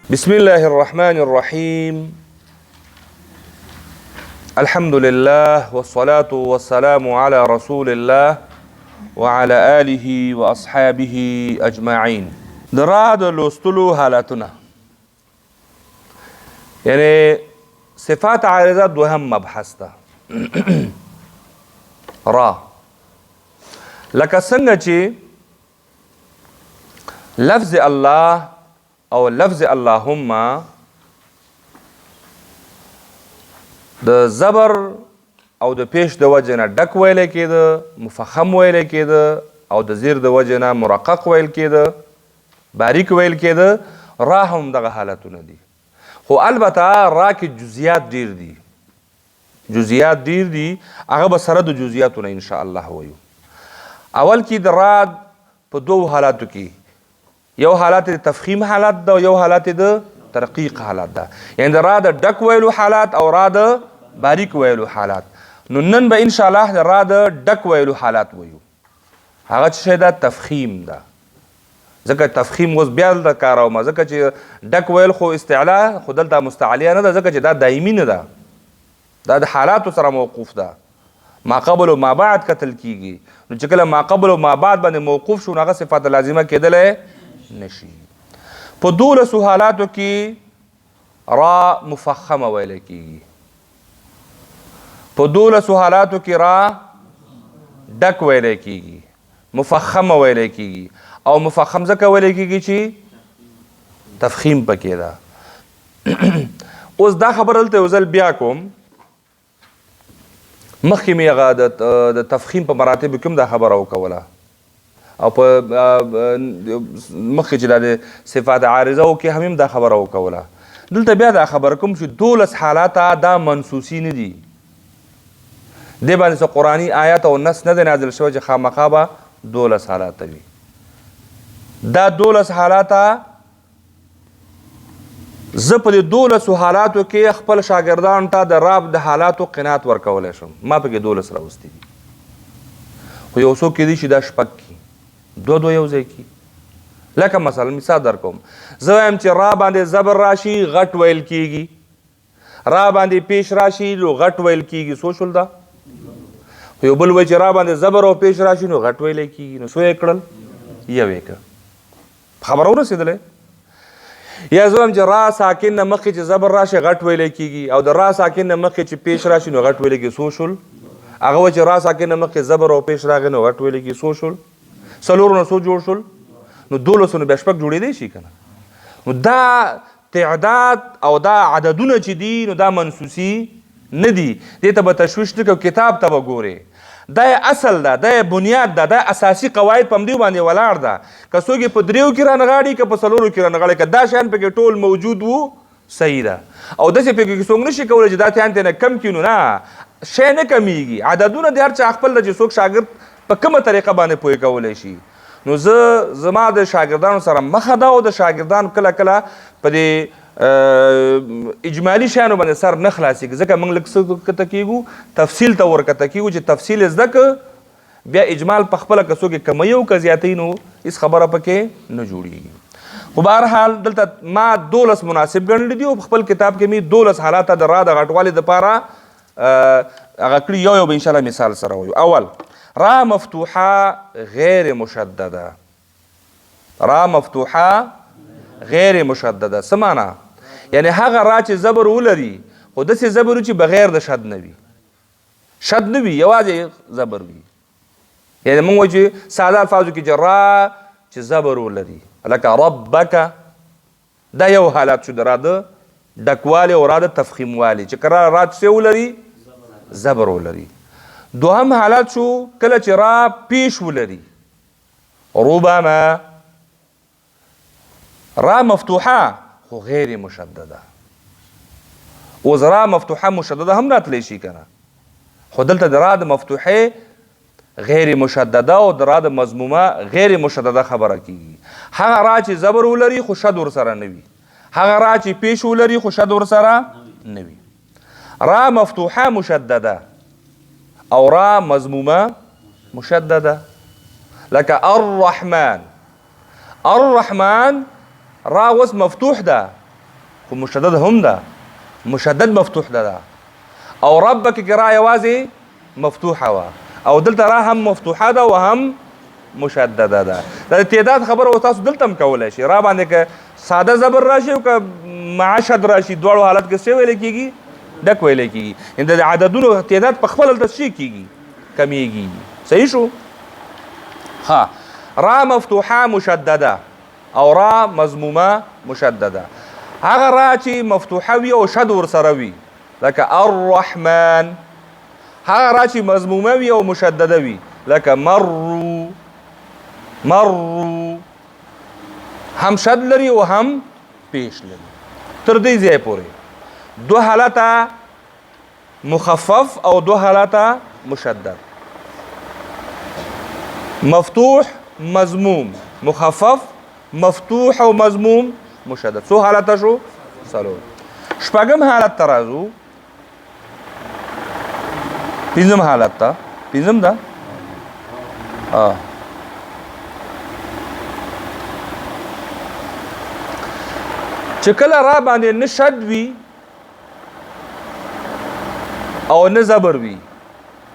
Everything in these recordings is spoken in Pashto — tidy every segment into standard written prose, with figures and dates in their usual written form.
بسم الله الرحمن الرحيم. الحمد لله والصلاة والسلام على رسول الله وعلى آله وأصحابه أجمعين. د را د لوستلو حالتونه، یعنی صفات عارضه دوهم مبحث ده. را لکه څنګه چې لفظ الله او لفظ اللهم د زبر او د پیش د وجې نه ډک ویلی کېده، مفخم ویلی کېده، او د زیر د وجې نه مرقق ویل کېده، باریک ویل کېده، را هم دغه حالتونه دي. خو البته را کې جزئیات ډیر دي، جزئیات ډیر دي، هغه به سره د جزئیاتو نه ان شاء الله وایو. اول کې د را په دوو حالاتو کې، یو حالت د تفخیم حالت ده او یو حالت د ترقیق حالت ده، یعنی د را د ډک ویلو حالات او را د باریک ویلو حالات. نو نن به ان شاء الله د را د ډک ویلو حالات وایو. هغه څه شی ده؟ تفخیم ده. ځکه تفخیم اوس بیا دلته کاروم، ځکه چې ډک ویل خو استعلا خو دلته مستعلیه نه ده، ځکه چې دا دایمي نه ده، دا د حالاتو سره موقوف ده، ما قبل او ما بعد کتل کیږي. نو چې کله ما قبل او ما بعد باندې موقوف شو، نو هغه صفات لازمه کېدلی نشي. په دولسو حالاتو کې را مفخمه ویل کیږي، په دولسو حالاتو کې را ډک ویل کیږي، مفخمه ویل کیږي. او مفخم ځکه ویل کیږي چې تفخیم پکې ده. اوس دا خبره دلته یو ځل بیا کوم، مخکې مې هغه د تفخیم په مراتبو کې هم دا خبره وکوله، او په مخکې چې دا د صفات عارضه و کې هم دا خبره وکوله. دلته بیا دا خبره کوم چې دولس حالاته دا منصوصي نه دي، دې باندې څه قرآني آیات او نص نه دی نازل شوی چې خامخا به دولس حالاته وي. دا دولس حالاته زه په دې دولسو حالاتو کې خپل شاګردانو ته د راب د حالاتو قناعت ورکولی شم. ما پکې دولس راوستي دي، خو یو څوک کېدای شي دا شپږ کړي، دوه دوه یو ځای کړي. لکه مثلا مثال در کوم، زه وایم چې را باندې زبر راشي غټ ویل کېږي، را باندې پیش راشي نو غټ ویل کېږي، څو شول دا؟ خو یو بل وایي چې را باندې زبر او پیش راشي نو غټ ویل کېږي، نو څو یې کړل؟ یو یې کړ. خبره ورسېدلې؟ یا زه وایم چې را ساکن نه مخکې چې زبر راشي غټ ویل کېږي، او د را ساکن نه مخکې چې پیش راشي نو غټ ویل کېږي، څو شول؟ هغه وایي چې را ساکن نه مخکې زبر او پیش راغی نو غټ ویل کېږي، څو شول؟ څلورو نه څو جوړ شول؟ نو دولسو نو بیا شپږ جوړېدی شي که نه؟ نو دا تعداد او دا عددونه چې دي نو دا منصوصي نه دي، دې ته به تشویش نه کوو، کتاب ته به ګورې. دا یې اصل ده، دا یې بنیاد ده، دا اساسي قواعد په همدې باندې ولاړ ده. که څوک یې په دریو کې رانغاړي که په څلورو کې رانغاړي، که دا شیان پکې ټول موجود وو صحیح ده. او داسې پکې څوک نه شي کولی چې دا شیان ترې نه کم کړي، نو نه، شی نه کمیږي. عددونه د هر چا خپل ده چې څوک شاګرد په کومه طریقه باندې پوه کولی شي. نو زه زما د شاګردانو سره مخه ده، او د شاګردانو کله کله په دې اجمالي شیانو باندې سر نه خلاصېږي، ځکه موږ لږ څه کته کېږو، تفصیل ته ورکته کېږو، چې تفصیل یې زده که بیا اجمال په خپله که څوک یې کموي او که زیاتوي نو هېڅ خبره پکې نه جوړېږي. خو بهرحال دلته ما دولس مناسب ګڼلي دي، او په خپل کتاب کې مې دولس حالاته د را د غټوالي دپاره هغه کړي. یو یو به انشاءالله مثال سره وایو. اول، را مفتوحه غیر مشدده. را مفتوحه غیر مشدده څه معنا؟ یعنی هغه را چې زبر ولري خو داسې زبر چې بغیر د شد نه وي، شد نه وي، یوازې زبر وي. یعنی موږ وایو چې ساده الفاظو کې چې را چې زبر ولري لکه ربک، دا یو حالت شو د را د ډکوالي او را د تفخیموالي، چې که را را څه ولري؟ زبر ولري. دوهم حالت شو کله چې را پیش ولري، ربما را مفتوحه خو غیر مشدده. اوس را مفتوحه مشدده هم راتلی شي که نه، خو دلته د را د مفتوحې غیر مشدده او د را د مضمومه غیر مشدده خبره کیږي. هغه را چې زبر ولري خو شد ورسره نه وي، هغه را چې پیش ولري خو شد ورسره نه وي. را مفتوحه مشدده او را مضمومه مشدده، لکه الرحمن. الرحمن را اوس مفتوح ده خو مشدد هم ده، مشدد مفتوح ده ده. او ربک کې را یوازې مفتوحه وه او دلته را هم مفتوحه ده او هم مشدده ده. د تعداد خبره اوس تاسو دلته هم کولی شئ. را باندې که ساده زبر راشي او که مع شد راشي، دواړو حالت کې څه ویل کېږي؟ ډک ویل کېږي. یعنې د عددونو تعداد په خپل دلته څه کېږي؟ کمیږي. صحیح شو؟ ها، را مفتوحه مشدده او را مضمومه مشدده. هغه را چې مفتوحه وي او شد ورسره وي، لکه الرحمن. هغه را چې مضمومه وي او مشدده وي، لکه مرو مرو، هم شد لري او هم پیش لري. تر دې ځای پورې دوه حالته مخفف او دوه حالته مشدد. مفتوح مضموم مخفف، مفتوح او مضموم مشدد. څو حالته شو؟ څلور. شپږم حالت ته راځو، پنځم حالت ته. پنځم ده؟ چې کله را باندې نه شد وي او نه زبر وي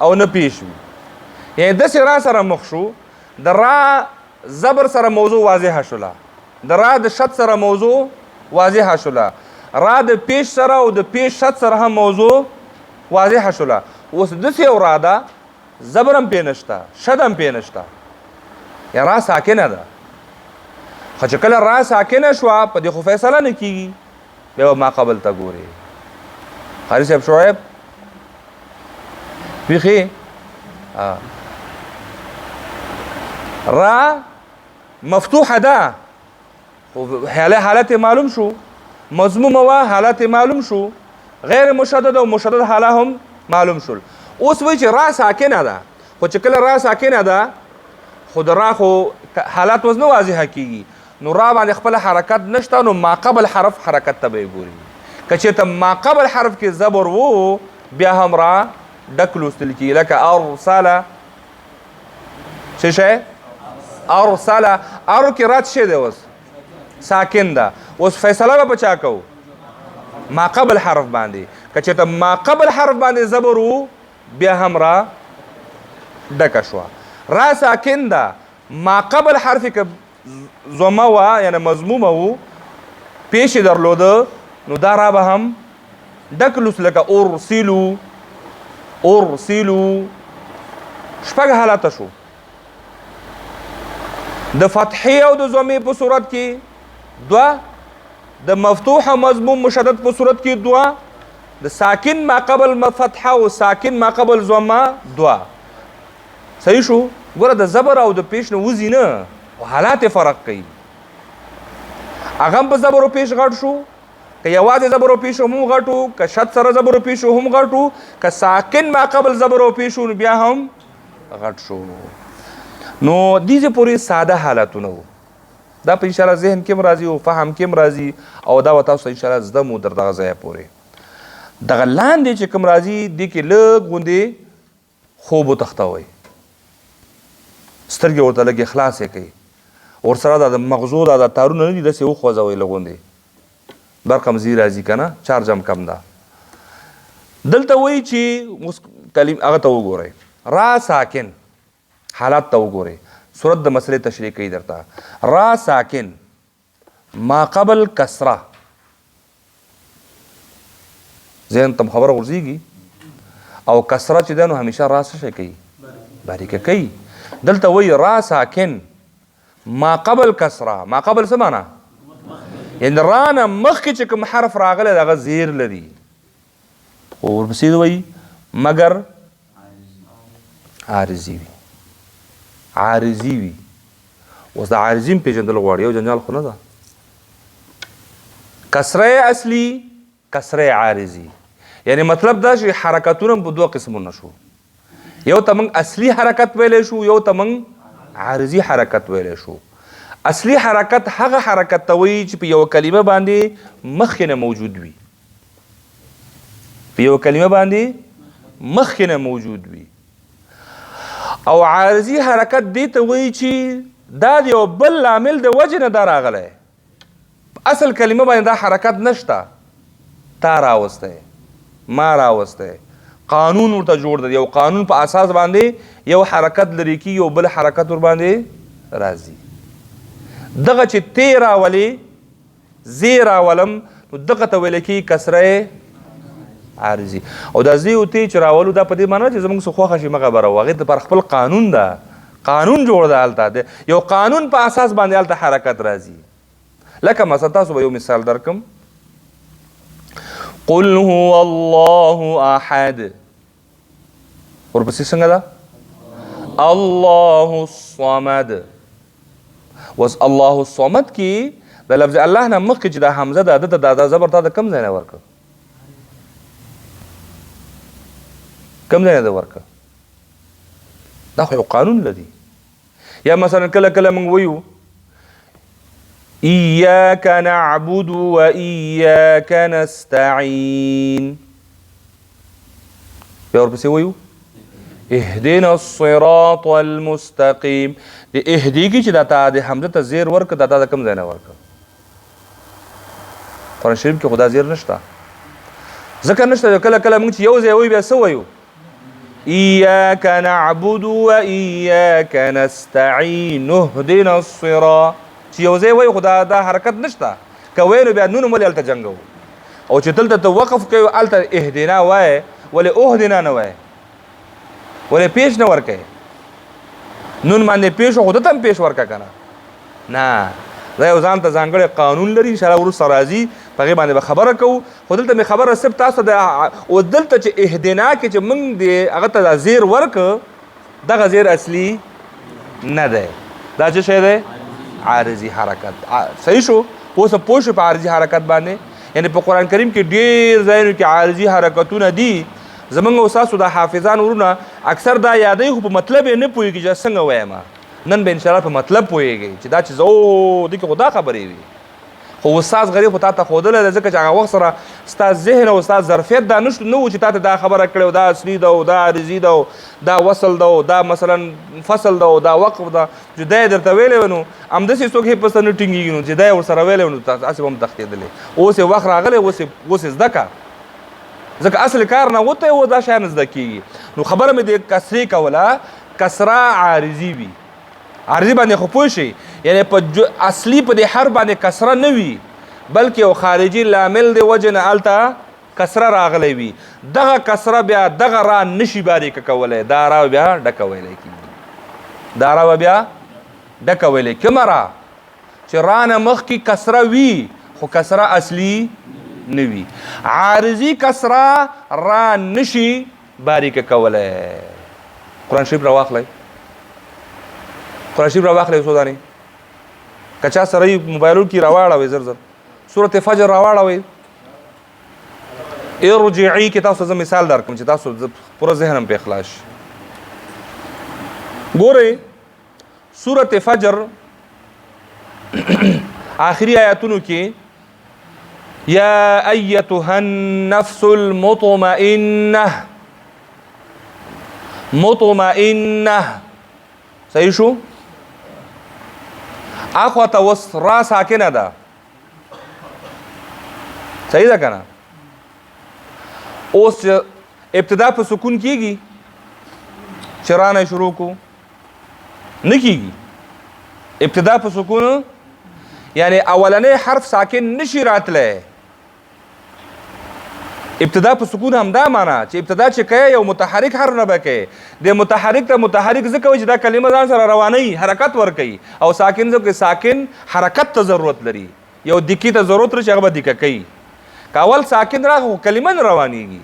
او نه پیش وي، یعنې داسې را سره مخ شو، د را زبر سره موضوع واضحه شوله، د را د شد سره موضوع واضحه شوله، را د پیش سره او د پیش شد سره هم موضوع واضحه شوله. اوس داسې یو را ده، زبر هم پې نشته، شد هم پې نشته، یا را ساکنه ده. خو چې کله را ساکنه شوه، په دې خو فیصله نه کېږي، بیا به ما قبل ته ګورې. قاري صاحب شعیب ویښې؟ را مفتوحه ده، خو حالت معلوم شو، مضمومه وه حالت معلوم شو، غیر مشدد او مشدد حاله هم معلوم شول. اوس وایي چې را ساکنه ده، خو چې کله را ساکنه ده، خو د را خو حالت اوس نه واضحه کېږي، نو را باندې خپل حرکت نشته، نو ما قبل حرف حرکت ته به یې ګوري. که چېرته ما قبل حرف کې زبر وو، بیا هم را ډک لوستل کېږي، لکه ارسله. څه شی؟ ارسله. ارو کې را څه شی دی؟ اوس ساکن ده. اوس فیصله به په چا کوو؟ ما قبل حرف باندې. که چېرته ما قبل حرف باندې زبر وو، بیا هم را ډکه شوه. را ساکن ده، ما قبل حرف که ضمه وه، یعنې مضمومه وو، پیش یې درلوده، نو دا را به هم ډک لوست، لکه ارسلو ارسلو. شپږ حالته شو. د فتحې او د ضمې په صورت کې دوه، د مفتوح او مضموم مشدد په صورت کې دوه، د ساکن ما قبل فتحه او ساکن ما قبل ضمه دوه. صحیح شو؟ ګوره د زبر او د پیش نه وځي نه، خو حالات یې فرق کوي. هغه هم په زبر او پیش غټ شو، که یوازې زبر او پیش هم غټ و، که شد سره زبر او پیش هم غټ و، که ساکن ما قبل زبر او پیش و، نو بیا هم غټ شو. نو دې ځای پورې ساده حالتونه وو. دا په انشاءالله ذهن کې هم راځي او فهم کې هم راځي، او دا به تاسو ته انشاءالله زده مو در دغه ځایه پورې. دغه لاندې چې کوم راځي، دې کې لږ غوندې خوب وتښتوئ، سترګې ورته لږې خلاصې کړئ، ورسره دا د مغزو دا د تارونه نه دي، داسې وخوځوئ لږ غوندې، برق هم ځي راځي که نه، چارج هم کم ده. دلته وایي چې اوس کلم هغه ته وګورئ، را ساکن حالات ته وګورئ، صورت د مسئلې تشریح کوي درته. را ساکن ما قبل کسره، ذهن ته خبره غورځېږي، او کسره چې ده نو همیشه را څه شی کوي؟ باریکه کوي. دلته وایي را ساکن ما قبل کسره. ما قبل څه معنا؟ یعنې را نه مخکې چې کوم حرف راغلی دی هغه زیر لري، خو ورپسې وایي مګر عارضي وي. عارضي وي. اوس د عارضي هم پېژندل غواړي، یو جنجال خو نه ده. کسره اصلي، کسره عارضي، یعنې مطلب دا چې حرکتونه هم په دوه قسمونه شو، یو ته موږ اصلي حرکت ویلی شو، یو ته موږ عارضي حرکت ویلی شو. اصلي حرکت هغه حرکت ته وایي چې په یوه کلمه باندې مخکې نه موجود وي، په یوه کلمه باندې مخکې نه موجود وي. او عارضي حرکت دې ته وایي چې دا د یو بل لامل د وجې نه دا راغلی، اصل کلمه باندې دا حرکت نشته، تا راوستی، ما راوستی، قانون ورته جوړ دی، یو قانون په اساس باندې یو حرکت لري کیږي او بل حرکت ور باندې راځي. دغه چې تی راولې، زی راولم، نو دغه ته ویل کېږي کسره عارضي. او دا زی او تی چې راولو دا په دې معنی چې زموږ څه خوښه شي مغه به راوړو، هغې دپاره خپل قانون ده، قانون جوړ ده، هلته د یو قانون په اساس باندې هلته حرکت راځي. لکه مثلا تاسو به یو مثال درکم، قل هو الله احد، ورپسې څنګه ده؟ الله الصمد. اوس الله الصمد کې د لفظ الله نه مخکې چې دا همزه ده، ده ته دا زبر تا د کوم ځای نه ورکړ؟ کوم ځای نه ده ورکړ؟ دا خو یو قانون لري. یا مثلا کله کله موږ وایو ایاک نعبد و ایاک نستعین، بیا ورپسې وایو اهدنا الصراط المستقیم. د اهدی کې چې دا تا د حمزه ته زیر ورکړ، دا تا د کوم ځای نه ورکړ؟ قرآن شریف کې خو دا زیر نشته، ځکه نشته. کله کله موږ چې یو ځای وایو بیا څه وایو؟ ایاک نعبد و ایاک نستعین اهدنا الصراط. چې یو ځای وایو خو دا حرکت نشته، که وایو نو بیا نون ولې هلته جنګوو؟ او چې دلته ته وقف کوې هلته اهدنا وایې، ولې اهدنا نه وایې؟ ولې پیش نه ورکوې؟ نون باندې پیش خو ده ته هم پیش ورکړه که نه؟ نه، دا یو ځان ته ځانګړی قانون لري، انشاءالله وروسته راځي په هغې باندې به خبره کوو. خو دلته مې خبره صرف تاسو ته او دلته چې اهدنا کې چې موږ دې هغه ته دا زیر ورکړ، دغه زیر اصلي نه دی، دا څه شی دی؟ عارضي حرکت. صحیح شو؟ اوس پوه شو په عارضي حرکت باندې؟ یعنې په قرآن کریم کې ډېر ځایونو کې عارضي حرکتونه دي. زمونږ او ستاسو د حافظان ورونه اکثر دا یادوي خو په مطلب یې نه پوهېږي چې څنګه وایم. نن به انشاءالله په مطلب پوهېږي چې دا چې زه او دې کې خو دا خبرې وي، خو استاد غریب خو تا ته ښودلی دی، ځکه چې هغه وخت سره ستا ذهن او ستا ظرفیت دا نشته نه و چې تا ته دا خبره کړې او دا اصلي ده او دا عارضي ده او دا وصل ده او دا مثلا فصل ده او دا وقف ده، چې دا یې درته ویلی وي نو همداسې څوک هېڅ پسته نه ټینګېږي، نو چې دا یې ورسره ویلی وي نو هسې به هم تښتېدلی. اوس یې وخت راغلی، اوس یې زده کړه، ځکه اصل کار نه وتی و دا شیان زده کېږي. نو خبره مې د کسرې کوله، کسره عارضي وي. عارضي باندې خو پوه شئ، یعنې په اصلي په دې حرف باندې کسره نه وي، بلکې یو خارجي لامل دی وجې نه هلته کسره راغلی وي. دغه کسره بیا دغه را نشي باریکه کولی، دا را بیا ډکه ویلی کېږي، دا را به بیا ډکه ویلی. کومه را چې را نه مخکې کسره وي خو کسره اصلي نه وي، عارضي کسره را نشي باریکه کولی. قرآن شریف راواخلئ، قرآن شریف راواخلئ څو دانې، که چا سره یې موبایلو کې راواړوئ زر زر، سورة فجر راواړوئ. ارجعي کې تاسو زه مثال درکړم چې تاسو پوره ذهن هم پرې خلاص شي. ګورئ سورة فجر آخري آیاتونو کې یا ایتها النفس المطمئنه، مطمئنه، صحیح شو؟ اخوا ته اوس را ساکنه ده، صحیح ده که نه؟ اوس ابتدا په سکون کیږي چې را نه شروع کو، نه کیږي ابتدا په سکون، یعنی اولنی حرف ساکن نشي راتلی. ابتدا په سکون هم دا معنا چې ابتدا چې کوي یو متحرک حرف نه به کوي، د متحرک ته متحرک ځکه وایي چې دا کلمه ځان سره روانوي، حرکت ورکوي، او ساکن ځکه ساکن حرکت ته ضرورت لري، یو دکې ته ضرورت لري چې هغه به دکه کوي. که اول ساکن راغی خو کلمه نه روانېږي،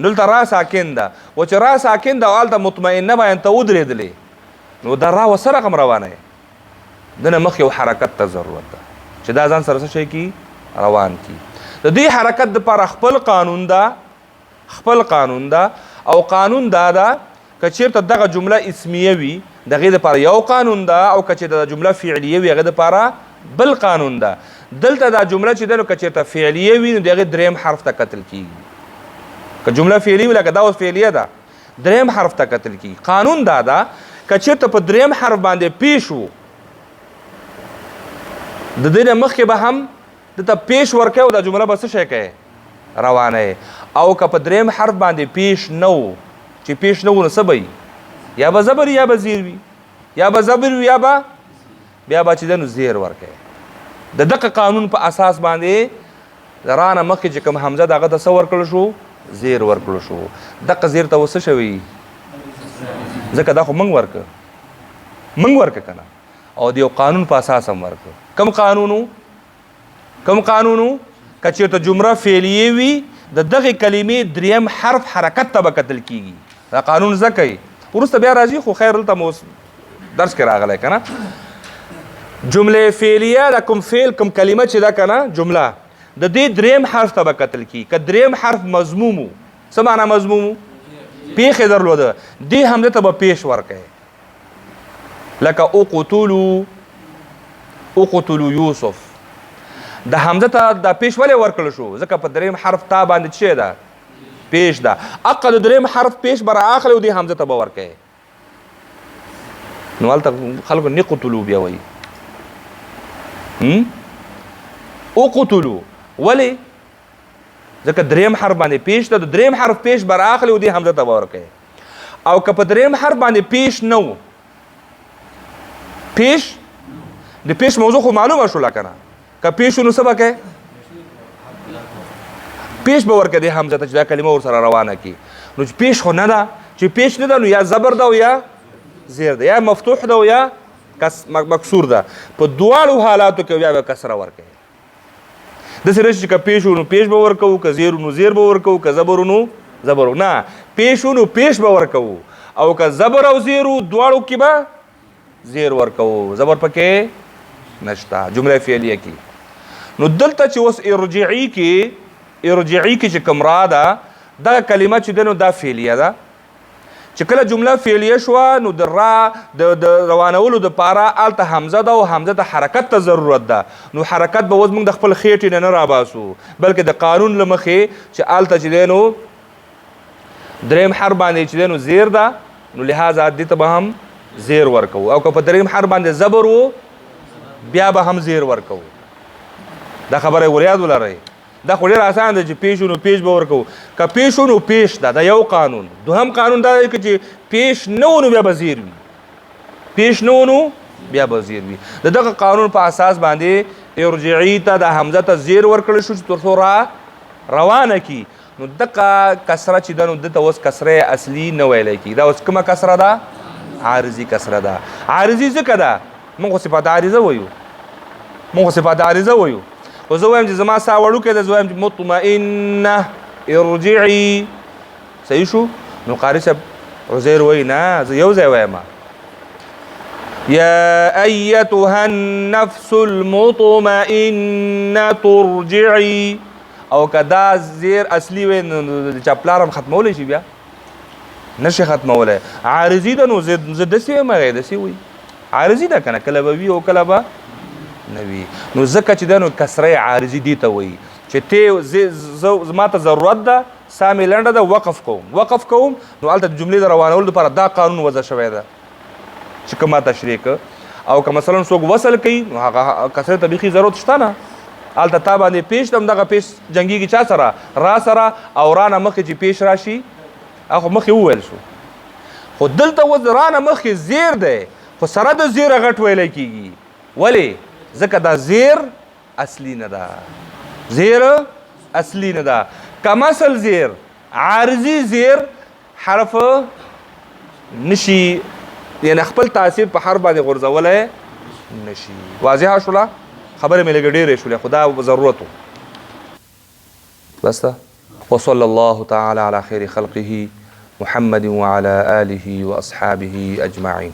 دلته را ساکن ده، و چې را ساکن ده او هلته مطمئنه باندې ته ودرېدلې، نو دا را ورسره رقم روانه یې، د نه مخکې یو حرکت ته ضرورت ده چې دا ځان سره څه شی کي روان کي. د دې حرکت دپاره خپل قانون ده، خپل قانون ده، او قانون دا ده که چېرته دغه جمله اسمیه وي د هغې دپاره یو قانون ده، او که چېرته دا جمله فعلیه وي هغې دپاره بل قانون ده. دلته دا جمله چې ده نو که چېرته فعلیه وي نو د هغې دریم حرف ته کتل کېږي. که جمله فعلیه وي لکه دا اوس فعلیه ده، دریم حرف ته کتل کېږي. قانون دا ده که چېرته په دریم حرف باندې پیش وو، د دې نه مخکې به هم دته پیش ورکوي او دا جمله به څه شی کوي؟ روانه یې. او که په دریم حرف باندې پیش نه و، چې پیش نه و نو څه به وي؟ یا به زبر یا به زیر وي، یا به زبر وي یا به بیا به چې ده نو زیر ورکوي. د دغه قانون په اساس باندې د رانه مخکې چې کوم حمزه د هغه ته څه ورکړل شو؟ زیر ورکړل شو. دغه زیر ته اوس څه شوی؟ ځکه دا خو موږ ورکړ، موږ ورکړ که نه، او د یو قانون په اساس هم ورکړ. کوم قانون؟ کوم قانون؟ که چېرته جمله فعلیه وي د دغې کلمې دریم حرف حرکت ته به کتل کېږي. دا قانون زده کوي، وروسته بیا راځي، خو خیر دلته مو درس کې راغلی که نه. جمله فعلیه دا کوم فعل کوم کلمه چې ده که نه، جمله د دې دریم حرف ته به کتل کېږي. که دریم حرف مضموم و، څه معنا مضموم و؟ پېښې درلوده، دې همده ته به پېښ ورکوي. لکه اقتلو، اقتلو یوسف، د حمزه ته دا پیش ولې ورکړل شو؟ ځکه په دریم حرف تا باندې څه ده؟ پیش ده. اقا د دریم حرف پیش به رااخلي او دې حمزه ته به ورکوي. نو هلته خلکو نقتلو بیا وایي. اقتلو ولې؟ ځکه دریم حرف باندې پیش ده، د دریم حرف پیش به رااخلي او دې حمزه ته به ورکوي. او که په دریم حرف باندې پیش نه و، پیش د پیش موضوع خو معلومه شوله که نه، که پیش نو څه به کوې؟ پیش به ورکړې دې حمزه ته چې دا کلمه ورسره روانه کړي. نو چې پیش خو نه ده، چې پیش نه ده نو یا زبر ده او یا زیر ده، یا مفتوح ده او یا مکسور ده. په دواړو حالاتو کې بیا به کسره ورکوي. داسې نه چې که پیش و نو پیش به ورکوو، که زیر و نو زیر به ورکوو، که زبر و نو زبر. نه، پیش و نو پیش به ورکوو، او که زبر او زیر و دواړو کې به زیر ورکوو، زبر پکې نشته جمله فعلیه کې. نو دلته چې اوس ارجعي کې، ارجعي کې چې کوم را ده، دغه کلمه چې ده نو دا فعلیه ده. چې کله جمله فعلیه شوه نو د را د روانولو دپاره هلته حمزه ده او حمزه ته حرکت ته ضرورت ده. نو حرکت به اوس موږ د خپل خېټې نه نه راباسو، بلکې د قانون له مخې چې هلته چې دی نو دریم حرف باندې چې دی نو زیر ده، نو لهذا دې ته به هم زیر ورکوو. او که په دریم حرف باندې زبر و بیا به هم زیر ورکوو. دا خبره یې وریاد ولرئ. دا خو ډېر اسان دی چې پیش نو پیش به ورکوو، که پیش نو پیش ده، دا یو قانون. دوهم قانون دا دی چې پیش نه و نو بیا به زیر وي، پیش نه و نو بیا به زیر وي. د دغه قانون په اساس باندې ارجعي ته د حمزه ته زیر ورکړل شو چې تر څو را روانه کړي. نو دغه کسره چې ده نو دته اوس کسره اصلي نه ویلی کېږي. دا اوس کومه کسره ده؟ عارضي کسره ده. عارضي ځکه ده، موږ خو صفات عارضه وایو، موږ خو صفات عارضه وایو، خو زه وایم چې زما ساه وړوکی ده، زه وایم چې مطمئنه ارجعي، صحیح شو؟ نو قاري صاحب عزیر وایي نه، زه یو ځای وایم، یا ایتها النفس المطمئنه ترجعي. او که دا زیر اصلي وي نو د چا پلار هم ختمولی شي، بیا نشي ختمولی. عارضي ده نو زه داسې وایم، هغه داسې وایي، عارضي ده که نه، کله به وي او کله به نه وي. نو ځکه چې ده نو کسره عارضي دې ته وایي چې ته زما ته ضرورت ده، ساه مې لنډه ده، وقف کوم، وقف کوم. نو هلته د جملې د روانولو دپاره دا قانون وضع شوی ده چې کوم ما تشریح کړ. او که مثلا څوک وصل کوي نو هغه کسرې ته بیخي ضرورت شته نه، هلته تا باندې پیش ده، همدغه پیش جنګېږي چا سره؟ را سره، او را نه مخکې چې پیش راشي هغه خو مخکې وویل شو. خو دلته اوس د را نه مخکې زیر دی، خو سره د زیره غټ ویلی کېږي. ولې؟ ځکه دا زیر اصلي نه ده، زیر اصلي نه ده. کم اصل زیر، عارضي زیر حرف نشي، یعنی خپل تاثیر په حرف باندې غورځولی نشي. واضحه شوله؟ خبرې مې لږې ډېرې شولې، خو دا ضرورت و. بس ده. وصلى الله تعالى على خير خلقه محمد وعلى آله وأصحابه أجمعين.